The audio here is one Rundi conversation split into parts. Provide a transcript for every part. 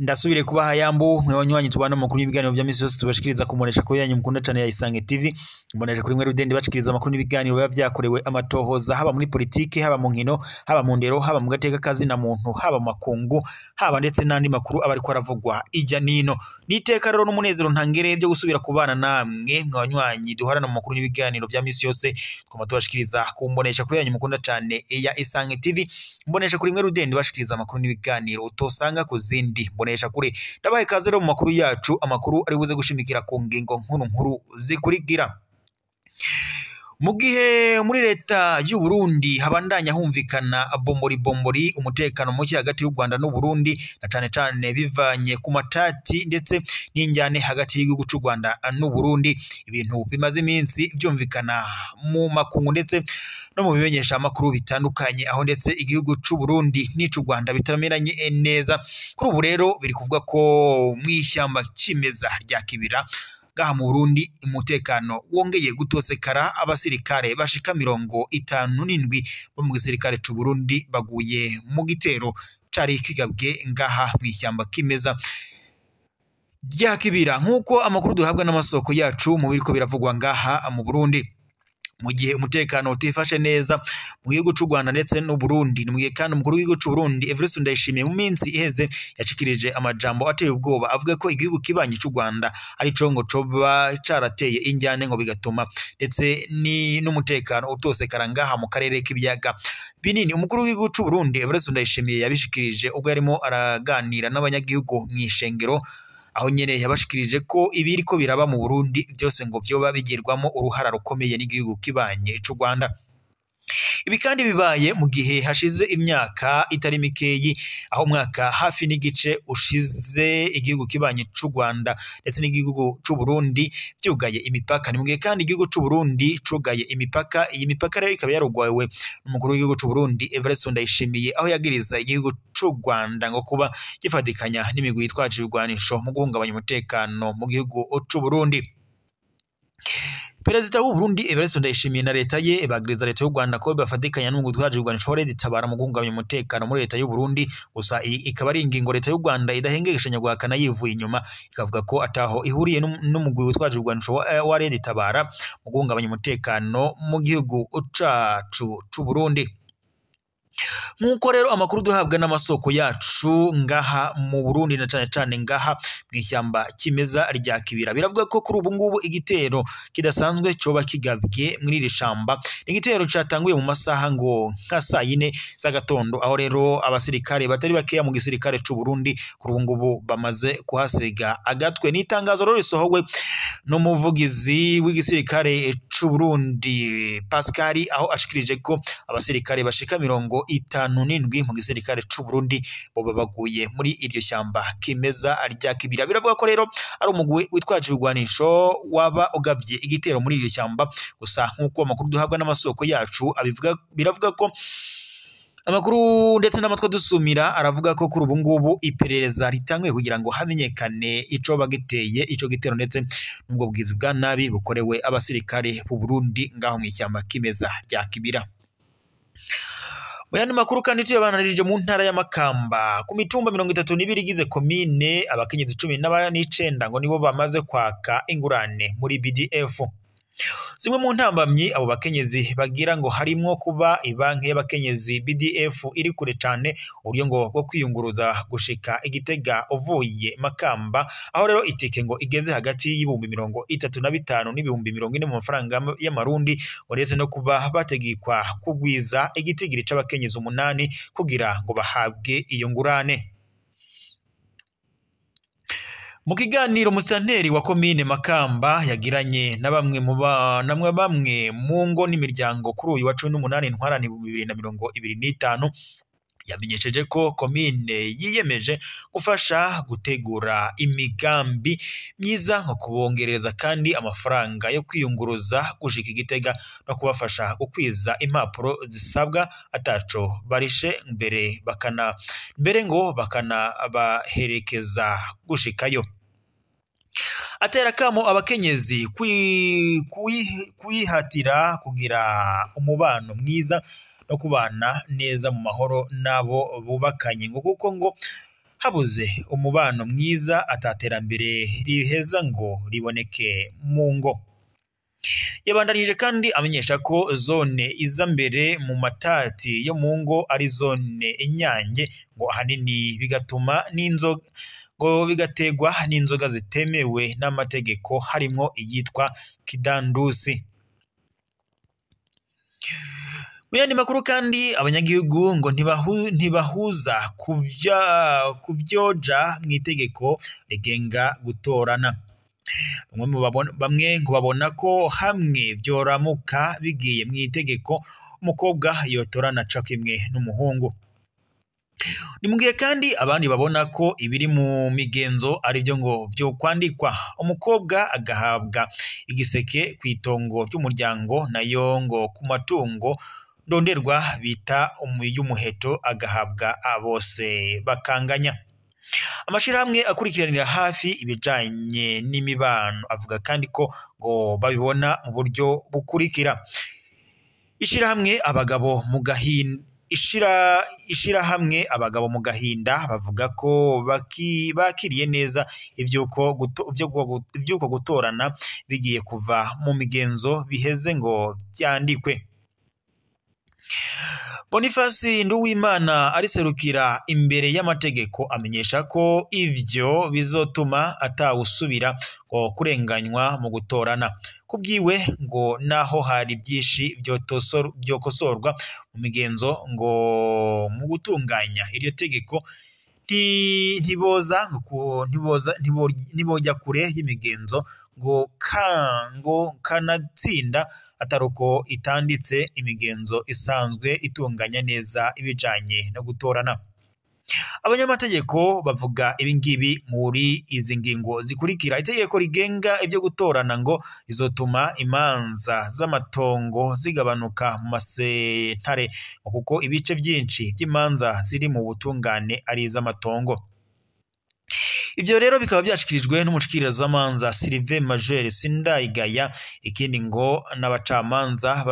Ndasubire kubaha yambu mwe banywanyi tubana mu makuru y'ibiganiro vya misi yose tubashikiriza kumuonesha kuri yanyu mukunda cane ya Isange TV. Mbonesha kuri mwe rudende bashikiriza amakuru n'ibiganiro biba vyakorewe amatohoza, haba muri politike, haba mu nkino, haba mu ndero, haba mu gateka kazi na muntu, haba mu makungu, haba ndetse n'andi makuru aba ariko aravugwa ijya nino. Niteka rero n'umunezero ntangere byo gusubira kubana namwe mwe banywanyi duharana mu makuru n'ibiganiro vya misi yose twama tubashikiriza kumbonesha kuri yanyu mukunda cane ya Isange TV. Mbonesha kuri mwe rudende bashikiriza amakuru n'ibiganiro utosanga ku zindi mbonesha kure. Ndabahe kaze rero mu makuru yacu, amakuru ari buze gushimikira ku ngingo nkuru nkuru zikurikira. Mu gihe muri leta y'u Burundi habandanya humvikana bombori bombori umutekano muke hagati y'u Rwanda n'u Burundi, na cane cane bivanye ku matati ndetse n'injyane hagati y'igihugu c'u Rwanda n'u Burundi, ibintu bimaze iminsi byumvikana mu makungu ndetse no mu bimenyesha amakuru bitandukanye, aho ndetse igihugu c'u Burundi n'icu Rwanda bitarameranye neza. Kuri ubu rero biri kuvuga ko mw'ishyamba cimeza rya Kibira ngaha mu Burundi umutekano wongeye gutosekara, abasirikare bashika 57 bo mu gisirikare c'u Burundi baguye mu gitero cari kigabwe ngaha mw'ishyamba kimeza rya Kibira, nk'uko amakuru duhabwa n'amasoko yacu mu biriko biravugwa ngaha mu Burundi. Mu gihe umutekano utifashe neza mu gihugu c'u Rwanda ndetse n'u Burundi, ni mu gihe kandi umukuru w'igihugu c'u Burundi Evariste Ndayishimiye mu minsi iheze yashikirije amajambo ateye ubwoba avuga ko igihugu kibanyi c'u Rwanda ari co ngo coba carateye injyane, ngo bigatuma ndetse n'umutekano utosekara ngaha mu karere k'ibiyaga binini. Umukuru w'igihugu c'u Burundi Evariste Ndayishimiye yabishikirije ubwo yarimo araganira n'abanyagihugu mw'ishengero, aho nyene yabashikirije ko ibiriko biraba mu Burundi byose ngo vyoba bigirwamo uruhara rukomeye n'igihugu kibanye c'u Rwanda. Ibi kandi bibaye mu gihe hashize imyaka itari mikeyi, aho umwaka hafi n'igice ushize igihugu kibanye c'u Rwanda ndetse n'igihugu c'u Burundi vyugaye imipaka. Ni mu gihe kandi igihugu c'u Burundi cugaye imipaka, iyi mipaka rero ikaba yarugwawe n'umukuru w'igihugu c'u Burundi Evariste Ndayishimiye, aho yagiriza igihugu c'u Rwanda ngo kuba gifatikanya n'imigwi yitwaje ibigwanisho mu guhungabanya umutekano mu gihugu c'u Burundi. Perezida w'u Burundi Evariste Ndayishimiye na leta ye bagiriza leta y'u Rwanda ko bafatikanya n'umugwi witwaje ibigwanisho wa Tabara mu guhungabanya umutekano muri leta y'u Burundi. Gusa iyi ikaba ari ingingo leta y'u Rwanda idahengekeshanya guhakana yivuye inyuma, ikavuga ko ataho ihuriye n'umugwi witwaje ibigwanisho wa Tabara mu guhungabanya umutekano mu gihugu cacu c'u Burundi. Nk'uko rero amakuru duhabwa n'amasoko yacu ngaha mu Burundi na cane cane ngaha mw'ishyamba kimeza rya Kibira, biravuga ko kuri ubu ngubu igitero kidasanzwe coba kigabwe muri iri shamba. Igitero catanguye mu masaha ngo nka saa yine z'agatondo, aho rero abasirikare batari bakeya mu gisirikare c'u Burundi kuri ubu ngubu bamaze kuhasiga agatwe. N'itangazo rero risohowe n'umuvugizi w'igisirikare c'u Burundi Pascal, aho ashikirije ko abasirikare bashika 57 mu gisirikare c'u Burundi boba baguye muri iryo shyamba kimeza rya Kibira. Biravuga ko rero ari umugwi witwaje ibigwanisho waba ugabye igitero muri iryo shyamba. Gusa nk'uko amakuru duhabwa n'amasoko yacu abivuga, biravuga ko amakuru ndetse n'amatwi dusumira aravuga ko kuri ubu ngubu iperereza ritanguye kugira ngo hamenyekane ico bagiteye ico gitero ndetse n'ubwo bwizi bwa nabi bukorewe abasirikare b'u Burundi ngaho mw'ishyamba kimeza rya Kibira. Muyandi makuru kandi tuyabananirije mu ntara ya Makamba, ku mitumba 32 igize komine, abakenyezi 19 ngo nibo bamaze kwaka ingurane muri BDF. Zimwe mu ntambamyi abo bakenyezi bagira ngo harimwo kuba ibanki y'abakenyezi BDF iri kure cane, uburyo ngo bwo kwiyunguruza gushika Igitega uvuye Makamba, aho rero itike ngo igeze hagati y'ibihumbi 35 n'ibihumbi 40 mu mafaranga y'amarundi, uretse no kuba bategekwa kugwiza igitigiri c'abakenyezi 8 kugira ngo bahabwe iyo ngurane. Mu kiganiro musitanteri wa komine Makamba yagiranye na bamwe mu bamwe mu ngo n'imiryango kuri uyu wa 18 Ntwarante 2025, yamenyesheje ko komine yiyemeje gufasha gutegura imigambi myiza nko kubongereza kandi amafaranga yo kwiyunguruza gushika Igitega no kubafasha gukwiza impapuro zisabwa ataco barishe mbere bakana mbere ngo bakanabaherekeza gushikayo. Atera kamo abakenyezi kwihatira kugira umubano mwiza no kubana neza mu mahoro n'abo bubakanye, ngo kuko ngo habuze umubano mwiza ataterambere riheza ngo riboneke mu ngo. Yabandanije kandi amenyesha ko zone iza mbere mu matati yo mu ngo ari zone Inyange, ngo ahanini bigatuma n'inzoga ngo bigategwa n'inzoga zitemewe n'amategeko harimwo iyitwa kidandusi. Mu yandi makuru kandi, abanyagihugu ngo ntibahuza kuvyoja mw'itegeko rigenga gutorana. Bamwe ngo babona ko hamwe vyoramuka bigiye mw'itegeko umukobwa yotorana co kimwe n'umuhungu. Ni mugihe kandi abandi babona ko ibiri mu migenzo arivyo ngo vyokwandikwa, umukobwa agahabwa igiseke kw'itongo ry'umuryango, nayo ngo ku matungo ndonderwa bita y'umuheto agahabwa bose bakanganya. Amashirahamwe akurikiranira hafi ibijanye n'imibano avuga kandi ko ngo babibona mu buryo bukurikira. Ishirahamwe abagabo mu gahinda ishirahamwe abagabo mu gahinda bavuga ko bakiriye neza ivyuko gutorana bigiye kuva mu migenzo biheze ngo vyandikwe. Boniface Nduwimana ariserukira imbere y'amategeko amenyesha ko ivyo bizotuma atawusubira ngo kurenganywa mu gutorana. Kubwiwe ngo naho hari byinshi byokosorwa mu migenzo ngo mu gutunganya iryo tegeko ntibojya kure y'imigenzo ngo kanatsinda ataruko itanditse imigenzo isanzwe itunganya neza ibijanye no gutorana. Abanyamategeko bavuga ibingibi muri izi ngingo zikurikira. Itegeko rigenga ibyo gutorana ngo rizotuma imanza z'amatongo zigabanuka mu masentare, kuko ibice byinshi by'imanza ziri mu butungane ari iz'amatongo. Ivyo rero bikaba byashikirijwe n'umushikirizamanza Sylvain Major Sindayigaya. Ikindi ngo n'abacamanza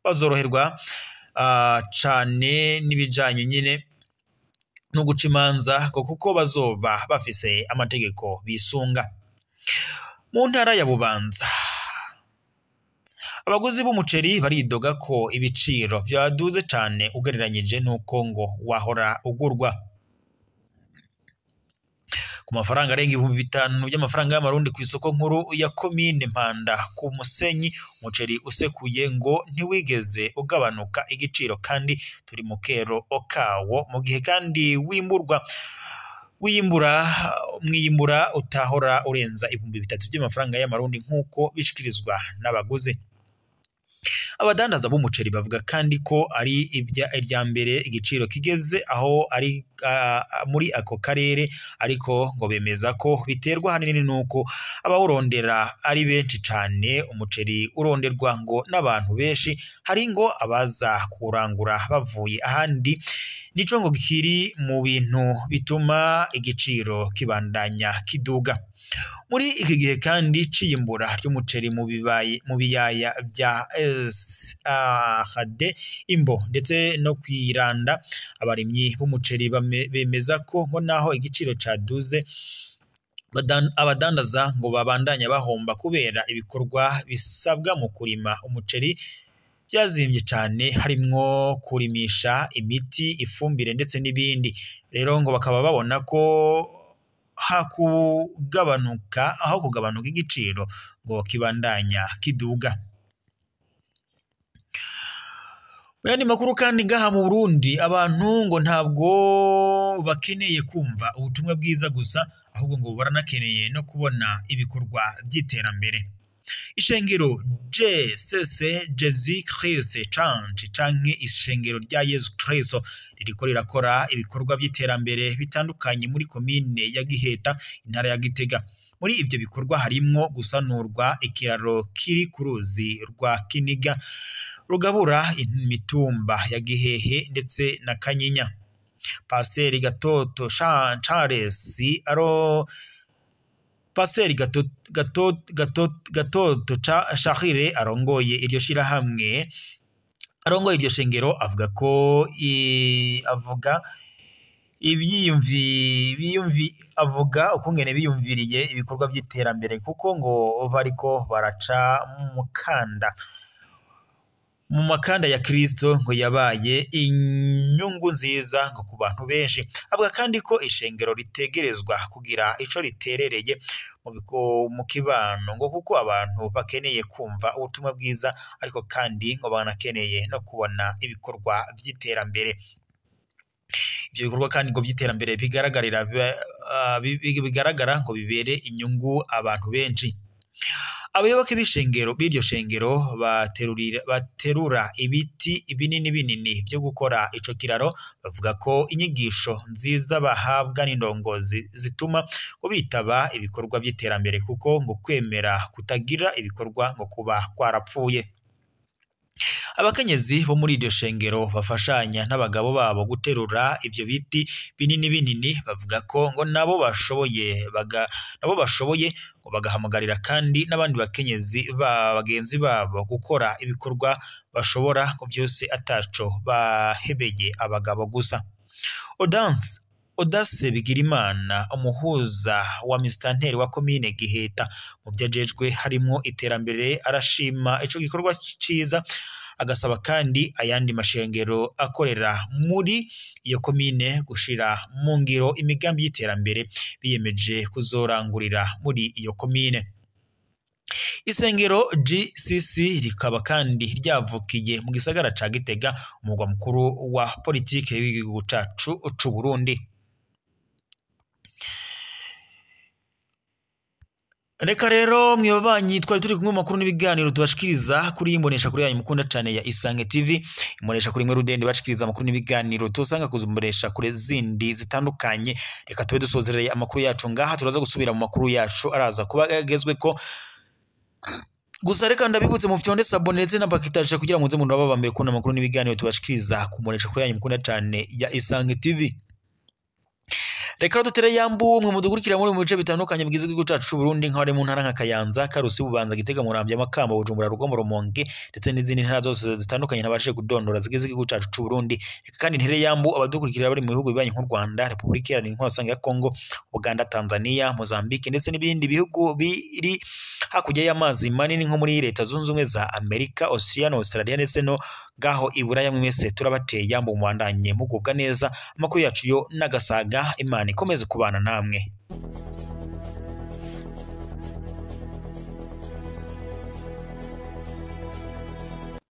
bazoroherwa cane n'ibijanye nyine no guca imanza, kuko bazoba bafise amategeko bisunga. Mu ntara ya Bubanza, abaguzi b'umuceri baridoga ko ibiciro vyaduze cane ugereranyije n'uko ngo wahora ugurwa. Ku mafaranga arenga 5000 by'amafaranga y'amarundi ku isoko nkuru ya komine Mpanda ku Musenyi, umuceri usekuye ngo ntiwigeze ugabanuka igiciro kandi turi mu kero kawo, mu gihe kandi mwiyimbura utahora urenza 3000 by'amafaranga y'amarundi nk'uko bishikirizwa n'abaguzi. Abadandaza b'umuceri bavuga kandi ko ari irya mbere igiciro kigeze aho ari muri ako karere, ariko ngo bemeza ko biterwa hanini nuko abawurondera ari benshi cane. Umuceri uronderwa ngo n'abantu benshi, hari ngo abaza kurangura bavuye ahandi, nico ngo kiri mu bintu bituma igiciro kibandanya kiduga. Muri iki gihe kandi c'iyimbura ry'umuceri mu biyaya bya SAHD Imbo ndetse no kwiranda, abarimyi b'umuceri bemeza ko ngo naho igiciro caduze abadandaza ngo babandanya bahomba kubera ibikorwa bisabwa mu kurima umuceri byazimvye cane, harimwo kurimisha imiti, ifumbire ndetse n'ibindi. Rero ngo bakaba babona ko aho kugabanuka igiciro ngo kibandanya kiduga. Mu yandi makuru kandi ngaha mu Burundi, abantu ngo ntabwo bakeneye kumva ubutumwa bwiza gusa, ahubwo ngo baranakeneye no kubona ibikorwa by'iterambere. Ishengero JCC Jesus Christ Church canke ishengero rya Yesu Kristo ririko rirakora ibikorwa by'iterambere bitandukanye muri komine ya Giheta, intara ya Gitega. Muri ivyo bikorwa harimwo gusanurwa ikiraro kiri ku ruzi rwa Kiniga rugabura imitumba ya Gihehe ndetse na Kanyinya. Pasiteri Gatoto Charles Pasiteri Gatoto Charire arongoye iryo shirahamwe, arongoye iryo shengero, avuga ko avuga avuga ukungene biyumviriye ibikorwa by'iterambere, kuko ngo bariko baraca mu makanda ya Kristo, ngo yabaye inyungu nziza ngo ku bantu benshi. Avuga kandi ko ishengero ritegerezwa kugira ico riterereye mu kibano, ngo kuko abantu bakeneye kumva ubutumwa bwiza, ariko kandi ngo banakeneye no kubona ibikorwa vy'iterambere. Ivyo bikorwa kandi ngo vy'iterambere bigaragara ngo bibere inyungu abantu benshi. Abayoboke b'ishengero b'iryo shengero baterura ibiti binini binini vyo gukora ico kiraro, bavuga ko inyigisho nziza bahabwa n'indongozi zituma ngo bitaba ibikorwa vy'iterambere, kuko ngo kwemera kutagira ibikorwa ngo kuba kwarapfuye. Abakenyezi bo muri iryo shengero bafashanya n'abagabo babo guterura ivyo biti binini binini, bavuga ko ngo nabo bashoboye ngo bagahamagarira kandi n'abandi bakenyezi ba bagenzi babo gukora ibikorwa bashobora, ngo vyose ataco bahebeye abagabo gusa. Odase Bigirimana, umuhuza wa misitanteri wa komine Giheta mu vyajejwe harimwo iterambere, arashima ico gikorwa ciza, agasaba kandi ayandi mashengero akorera muri iyo komine gushira mu ngiro imigambi y'iterambere biyemeje kuzorangurira muri iyo komine. Isengero GCC rikaba kandi ryavukiye mu gisagara ca Gitega, umugwa mukuru wa politike w'igihugu cacu c'u Burundi. Reka rero mwibabanyi twari turi kumwe makuru n'ibiganiro tubashikiriza kuri imbonesha kuri yanyu mukunda cane ya Isange TV, imbonesha kuri mwe rudende bashikiriza amakuru n'ibiganiro tosanga kuzumbonesha kure zindi zitandukanye. Reka tube dusozereye amakuru yacu ngaha, turaza gusubira mu makuru yacu araza kuba agezwe ko gusa. Reka ndabibutse mu fyonde sabone ndetse na bakitaje kugira muze mu baba mbere kubona amakuru n'ibiganiro tubashikiriza ku mbonesha kuri yanyu mukunda cane ya Isange TV. Reka dutere yambu mwe mudukurikira muri mu bice bitandukanye bigize igihugu cacu c'u Burundi, nk'abari mu ntara nka Kayanza, Karusi, Bubanza, Gitega, Muramvya, Makamba, Bujumbura, Rugombo, Rumonge ndetse n'izindi ntara zose zitandukanye ntabashije kudondora zigize igihugu cacu c'u Burundi. Reka kandi ntere yambu abadukurikira bari mu bihugu bibanyi nk'u Rwanda, Republika Iharanira Intwaro Rusange ya Kongo, Uganda, Tanzania, Mozambique ndetse n'ibindi bihugu biri hakurya y'amazi manini nko muri Leta Zunze Ubumwe za Amerika, Oceania, Australia ndetse no ngaho i Buraya. Mwese turabateye yambu mubandanye mugubwa neza. Amakuru yacu yo n'agasaga, Imana ikomeze kubana namwe.